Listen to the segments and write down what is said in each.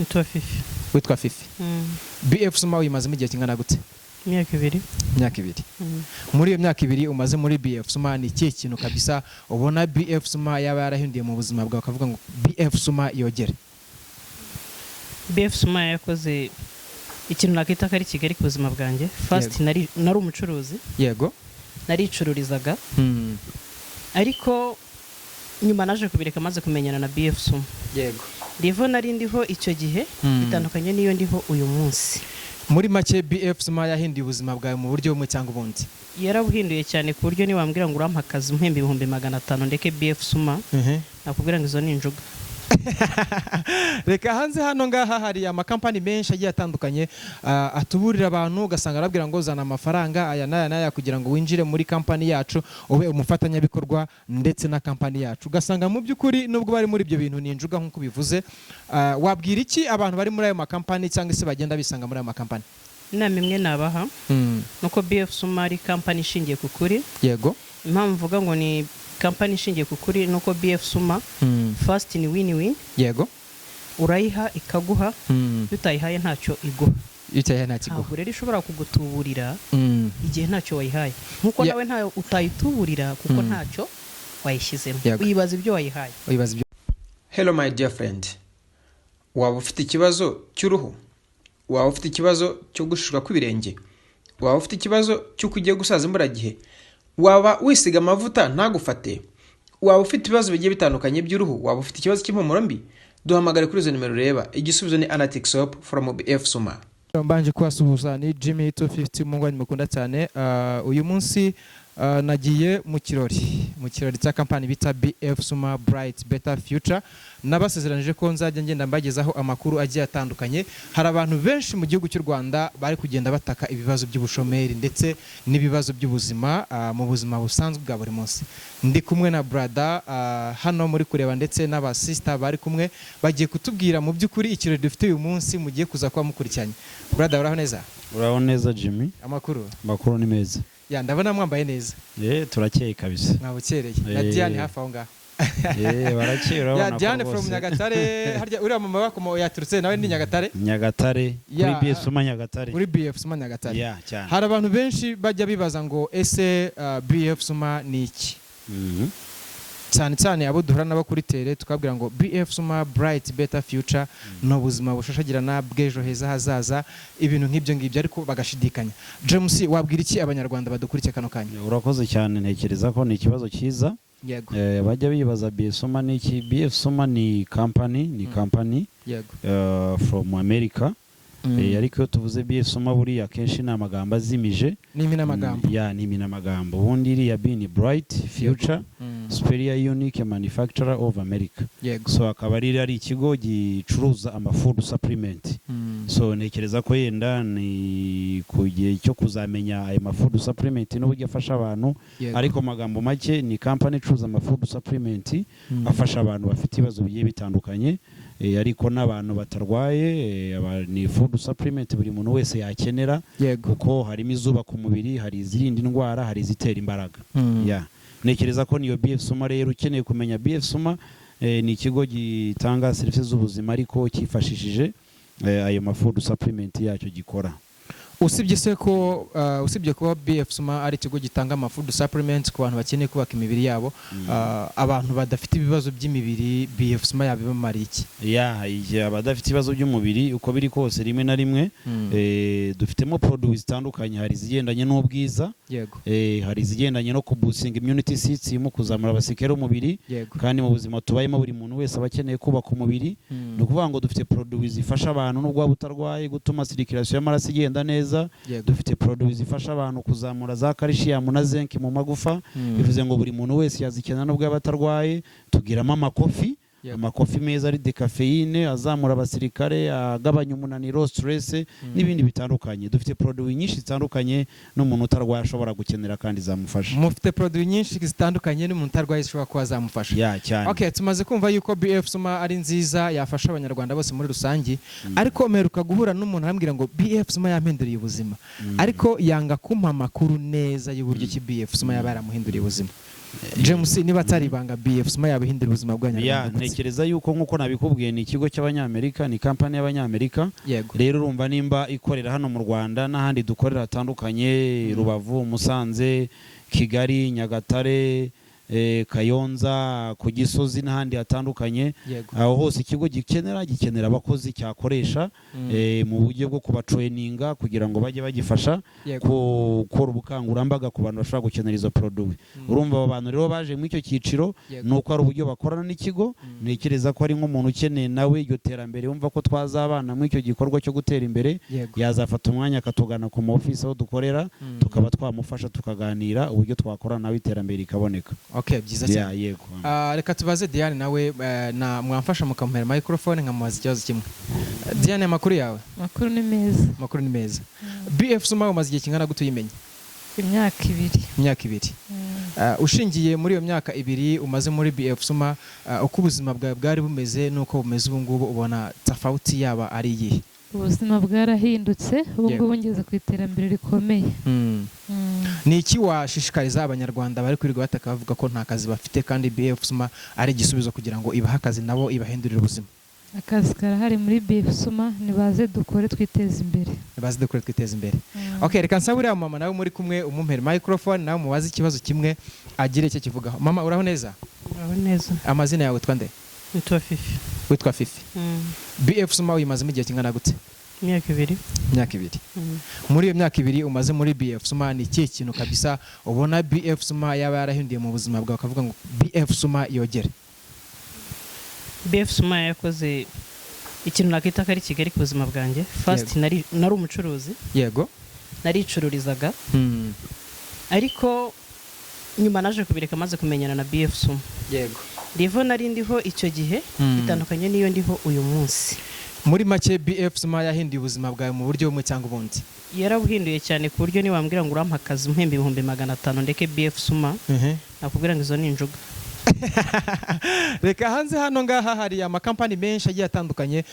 Nitwa Fifi. Witwa Fifi. BF Suma uyimazemo igihe kingana gute? Imyaka 2. Imyaka 2. Muri iyo myaka 2 umaze muri BF Suma, ni ikihe kintu kabisa ubona BF Suma yaba yarahinduye mu buzima bwawe, ukavuga ngo BF Suma yogere? BF Suma yakoze ikintu nakita ko ari kigali ku buzima bwanjye. First, nari umucuruzi. Naricururizaga, ariko nyuma naje kubireka maze kumenyana na BF Suma. Level nari ndiho icyo gihe bitandukanye n'iyo ndiho uyu munsi. Muri make, BF Suma yahinduye ubuzima bwawe mu buryo bumwe cyangwa ubundi. Yarabuhinduye cyane, ku buryo niwambwira ngo urampa akazi umpemba 500,000 ndeke BF Suma, nakubwira ngo izo ni injuga. Reka, hanze hano ngaha hari amakampani menshi agiye atandukanye, atuburira abantu, ugasanga arabwira ngo zana amafaranga aya n'aya n'aya kugira ngo winjire muri kampani yacu, ube umufatanyabikorwa ndetse na kampani yacu. Ugasanga mu by'ukuri nubwo bari muri ibyo bintu ni injuga nk'uko bivuze. Wabwira iki abantu bari muri ayo makampani cyangwa se bagenda bisanga muri ayo makampani? Inama imwe nabaha ni uko BF Suma ari kampani ishingiye ku kuri. Impamvu mvuga ngo ni kampani ishingiye ku kuri ni uko BF Suma first ni win win. Urayiha ikaguha, iyo utayihaye ntacyo iguha. Iyo utayihaye nta kiguha. Ntabwo rero ishobora kugutuburira igihe ntacyo wayihaye, nkuko nawe ntayo utayituburira kuko ntacyo wayishyizemo. Uyibaza ibyo wayihaye. Uyibaza ibyo. Hello my dear friend. Waba ufite ikibazo cy'uruhu? Waba ufite ikibazo cyo gushishuka kw'ibirenge? Waba ufite ikibazo cy'uko ugiye gusaza imburagihe? Waba wisiga amavuta ntagufate? Waba ufite ibibazo bigiye bitandukanye by'uruhu? Waba ufite ikibazo cy'impumuro mbi? Duhamagare kuri izo nimero ureba. Igisubizo ni Anatic Soap from BF Suma. Mbanje kubasuhuza, ni Jimmy 250, umuhungu mukunda cyane. Uyu munsi nagiye mu kirori cya kampani bita BF Suma Bright Better Future. Nabasezeranije ko nzajya ngenda mbagezaho amakuru agiye atandukanye. Hari abantu benshi mu gihugu cy'u Rwanda bari kugenda bataka ibibazo by'ubushomeri ndetse n'ibibazo by'ubuzima, mu buzima busanzwe bwa buri munsi. Ndi kumwe na brother hano muri kureba, ndetse n'abasista bari kumwe, bagiye kutubwira mu by'ukuri ikirori dufite uyu munsi mugiye kuza kuba mukurikiranye. Brother, uraho neza? Uraho neza, Jimmy. Amakuru? Amakuru ni meza. Ya, ndabona mwambaye neza. Turakeye kabisa. Mwabukereye na Diane hafi aho ngaho. Barakeye, urabona Ya ko Diane from rwose. Nyagatare. Harya uriya mama wakomo yaturutse nawe ni Nyagatare? Nyagatare, kuri BF Suma Nyagatare. Muri BF Suma Nyagatare. Ya, cyane. Hari abantu benshi bajya bibaza ngo ese BF Suma ni iki? Cyane cyane abo duhura nabo kuri terrain, tukabwira ngo BF Suma Bright Better Future ni ubuzima bushashagirana bw'ejo heza hazaza, ibintu nk'ibyo ngibyo, ariko bagashidikanya. James, wabwira iki Abanyarwanda badukurikiye kano kanya? Urakoze cyane, ntekereza ko ni ikibazo cyiza. Bajya bibaza BF Suma ni iki. BF Suma ni company, ni company from America. Ariko iyo tuvuze BF Suma, buriya akenshi ni amagambo azimije. Ni iminamagambo. Ya, ni iminamagambo. Ubundi iriya B ni Bright Future Superior Unique Manufacturer of America. So akaba ari ikigo gicuruza ama food supplement. So ntekereza ko yenda ni ku gihe cyo kuzamenya ayo ma food supplement n'uburyo afasha abantu. Ariko mu magambo make, ni company icuruza ama food supplement afasha abantu bafite ibibazo bigiye bitandukanye, ariko n'abantu batarwaye. Ni food supplement buri muntu wese yakenera, kuko harimo izubaka umubiri, hari izirinda indwara, hari izitera imbaraga. Ya, ntekereza ko niyo BF Suma. Rero ukeneye kumenya BF Suma, ni ikigo gitanga serivisi z'ubuzima, ariko cyifashishije ayo ma food supplement yacyo gikora. Usibye se ko usibye kuba BF Suma ari ikigo gitanga ama food supplements ku bantu bakeneye kubaka imibiri yabo, abantu badafite ibibazo by'imibiri, BF Suma yabibamariye iki? Ya, igihe abadafite ibibazo by'umubiri, uko biri kose, rimwe na rimwe dufitemo produits zitandukanye. Hari izigendanye n'ubwiza, hari izigendanye no kuboostinga immunity system, kuzamura abasirikare b'umubiri. Kandi mu buzima tubayemo, buri muntu wese aba akeneye kubaka umubiri. Ni ukuvuga ngo dufite produits zifasha abantu, nubwo waba utarwaye, gutuma circulation y'amaraso igenda neza. Dufite produits zifasha abantu kuzamura za calcium na zinc mu magufa. Bivuze ngo buri muntu wese yazikenera nubwo yaba atarwaye. Tugiramo amakofi, amakofi meza ari décaféiné, azamura abasirikare, agabanya umunaniro, stress n'ibindi bitandukanye. Dufite produits nyinshi zitandukanye n'umuntu utarwaye ashobora gukenera kandi zamufasha. Mufite produit nyinshi zitandukanye n'umuntu utarwaye zishobora kuba zamufasha. Ya, cyane. Okay, tumaze kumva yuko BF Suma ari nziza, yafasha Abanyarwanda bose muri rusange. Ariko mperuka guhura n'umuntu arambwira ngo BF Suma yampinduriye ubuzima, ariko yanga kumpa amakuru neza y'uburyo ki BF Suma yaba yaramuhinduriye ubuzima. James, niba atari ibanga, BF Suma yabihindura ubuzima Ya, bw'Abanyarwanda gute? Ntekereza yuko nk'uko nabikubwiye, ni ikigo cy'Abanyamerika, ni kampani y'Abanyamerika. Rero urumva nimba ikorera hano mu Rwanda n'ahandi dukorera hatandukanye, Rubavu, Musanze, Kigali, Nyagatare, Kayonza, ku Gisozi n'ahandi hatandukanye, aho hose ikigo gikenera abakozi cyakoresha mu buryo bwo kubatraininga kugira ngo bajye bagifasha gukora ubukangurambaga ku bantu bashobora gukenera izo produit. Urumva abo bantu rero baje muri icyo cyiciro, ni uko ari uburyo bakorana n'ikigo. Ntekereza ko ari nk'umuntu ukeneye nawe iryo terambere, wumva ko twazabana muri icyo gikorwa cyo gutera imbere, yazafata umwanya akatugana ku ma office aho dukorera, tukaba twamufasha, tukaganira uburyo twakorana nawe iterambere rikaboneka. Okay, byiza Ya, cyane. Yego. Ah, reka tubaze Diane nawe, na mwamfasha mukamuhera microphone nkamubaza ikibazo kimwe. Diane, amakuru yawe? Amakuru ni meza. Amakuru ni meza. BF Suma umaze igihe kingana gute uyimenya? Imyaka 2. Imyaka 2. Ushingiye muri iyo myaka 2 umaze muri BF Suma, uko ubuzima bwawe bwari bumeze n'uko bumeze ubu ngubu, ubona tofauti yaba ari iyihe? Ubuzima bwarahindutse ubu ngubu, ngeze ku iterambere rikomeye. Ni iki washishikariza Abanyarwanda bari kwirirwa bataka bavuga ko nta kazi bafite, kandi BF Suma ari igisubizo kugira ngo ibahe akazi, nabo ibahindurire ubuzima? Akazi karahari muri BF Suma, nibaze dukore twiteze imbere. Baze dukore twiteze imbere. Okay, reka nsabe uriya mama nawe muri kumwe umumpere microphone, nawe mubaze ikibazo kimwe agire icyo kivugaho. Mama, uraho neza? Uraho neza. Amazina yawe witwa nde? Nitwa Fifi. Witwa Fifi. BF Suma uyimazemo igihe kingana gute? Imyaka 2. Imyaka 2. Muri iyo myaka 2 umaze muri BF Suma, ni ikihe kintu kabisa ubona BF Suma yaba yarahinduye mu buzima bwawe, ukavuga ngo BF Suma yogere? BF Suma yakoze ikintu nakita ko ari kigali ku buzima bwanjye. First, nari umucuruzi. Naricururizaga, ariko nyuma naje kubireka maze kumenyana na BF Suma. Level nari ndiho icyo gihe itandukanye n'iyo ndiho uyu munsi. Muri make, BF Suma yahinduye ubuzima bwawe mu buryo bumwe cyangwa ubundi? Yarabuhinduye cyane, ku buryo niwambwira ngo urampa akazi umpemba 500,000 ndeke BF Suma, nakubwira ngo izo ni injuga. Reka hanze hano ngaha hari amakampani menshi agiye atandukanye,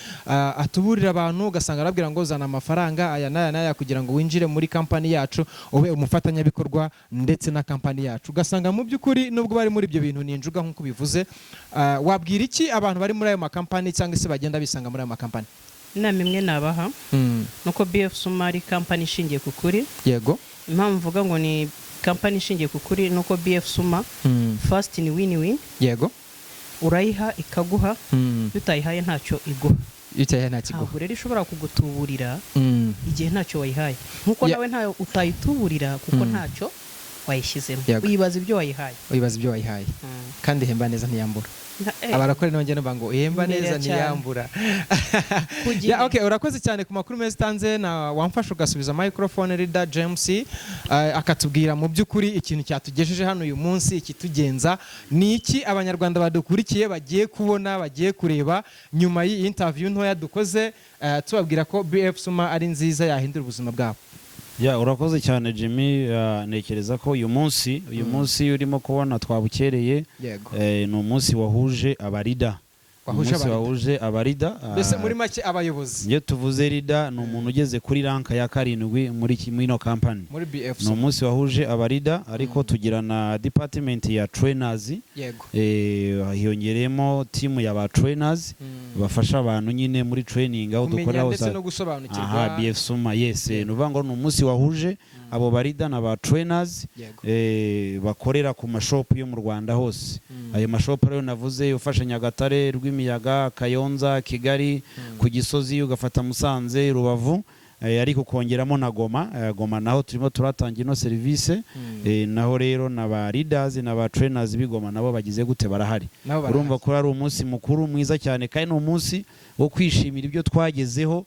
atuburira abantu, ugasanga arabwira ngo zana amafaranga aya n'aya n'aya kugira ngo winjire muri kampani yacu, ube umufatanyabikorwa ndetse na kampani yacu. Ugasanga mu by'ukuri nubwo bari muri ibyo bintu ni injuga nk'uko bivuze. Wabwira iki abantu bari muri ayo makampani cyangwa se bagenda bisanga muri ayo makampani? Inama imwe nabaha nuko BF Suma ari kampani ishingiye ku kuri. Impamvu mvuga ngo ni kampani ishingiye ku kuri nuko BF Suma first ni win win. Urayiha ikaguha, iyo utayihaye ntacyo iguha. Iyo utayihaye nta kiguha. Ntabwo rero ishobora kugutuburira igihe ntacyo wayihaye, nkuko nawe ntayo utayituburira kuko ntacyo wayishyizemo. Uyibaza ibyo wayihaye. Uyibaza ibyo wayihaye. Kandi ihemba neza, ntiyambura. Abarakore nongeye numva ngo ihemba Imbere neza, cyane. ntiyambura. Ku gihe. Ya, okay, urakoze cyane ku makuru meza utanze. Na wamfasha ugasubiza microphone leader James, akatubwira mu by'ukuri ikintu cyatugejeje hano uyu munsi, ikitugenza ni iki, Abanyarwanda badukurikiye bagiye kubona, bagiye kureba nyuma y'iyi interview ntoya dukoze, tubabwira ko BF Suma ari nziza, yahindura ubuzima bwabo. Ya, urakoze cyane Jimmy. Ntekereza ko uyu munsi urimo kubona twabukereye, ni umunsi wahuje abaleader. Wahuje Umunsi abaleader. wahuje abaleader. Mbese muri make abayobozi. Iyo tuvuze leader, ni umuntu ugeze kuri rank ya 7 muri ino kampani. Muri BF Ni Suma. umunsi wahuje abaleader, ariko tugira na department ya trainers. Hiyongereyemo team ya ba trainers bafasha abantu nyine muri training aho Kumenya dukorera ndetse hose. no gusobanukirwa. Aha BF Suma, yes. Ni ukuvuga ngo ni umunsi wahuje abo baleader na ba trainers bakorera ku mashopu yo mu Rwanda hose. Ayo mashopu rero navuze, ufashe Nyagatare, Rwimiyaga, Kayonza, Kigali, ku Gisozi, ugafata Musanze, Rubavu, ariko kongeramo na Goma. Goma naho turimo turatangira ino serivisi. Naho rero na ba leaders na ba trainers b'Igoma nabo bagize gute? Barahari. Nabo barahari. Urumva ko ari umunsi mukuru mwiza cyane, kandi ni umunsi wo kwishimira ibyo twagezeho,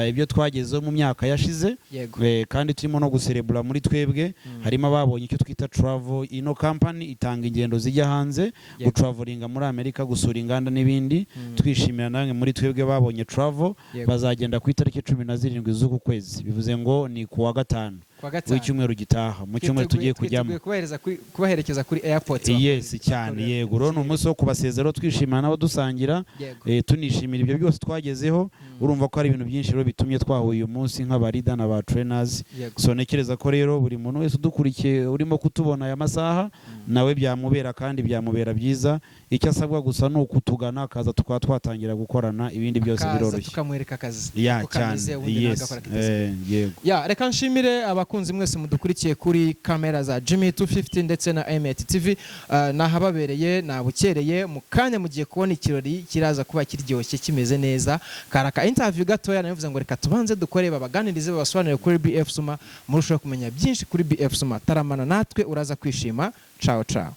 ibyo twagezeho mu myaka yashize. Kandi turimo no guserebura muri twebwe. Harimo ababonye icyo twita travel. Ino company itanga ingendo zijya hanze, gutravelinga muri Amerika, gusura inganda n'ibindi. Twishimira namwe muri twebwe babonye travel. Bazagenda ku itariki 17 z'uku kwezi, bivuze ngo ni ku wa gatanu. Kuwa gatanu. W'icyumweru gitaha, mu cyumweru tugiye kujyamo. Twiteguye kubaherekeza kuri airport. Yes, cyane, yego. Rero ni umunsi wo kubasezeraho, twishimana nabo, dusangira, tunishimira ibyo byose twagezeho. Urumva ko hari ibintu byinshi rero bitumye twahuye uyu munsi nk'aba leader na ba trainers. So ntekereza ko rero buri muntu wese udukurikiye, urimo kutubona aya masaha, nawe byamubera kandi byamubera byiza. Icyo asabwa gusa ni ukutugana, akaza, tukaba twatangira gukorana, ibindi byose Akaza biroroshye. tukamwereka akazi Ya, uko kameze, cyane. ubundi nawe agakora akiteza imbere. Yego. Ya, reka nshimire abakunzi mwese mudukurikiye kuri kamera za Jimmy 250 ndetse na M8 TV. Nahababereye nabukereye. Mu kanya mugiye kubona ikirori kiraza kuba kiryoshye, kimeze neza. Karaka interview gatoya nabivuze ngo reka tubanze dukore, babaganirize, babasobanurire kuri BF Suma, murushaho kumenya byinshi kuri BF Suma. Taramana natwe, uraza kwishima. Ciao ciao.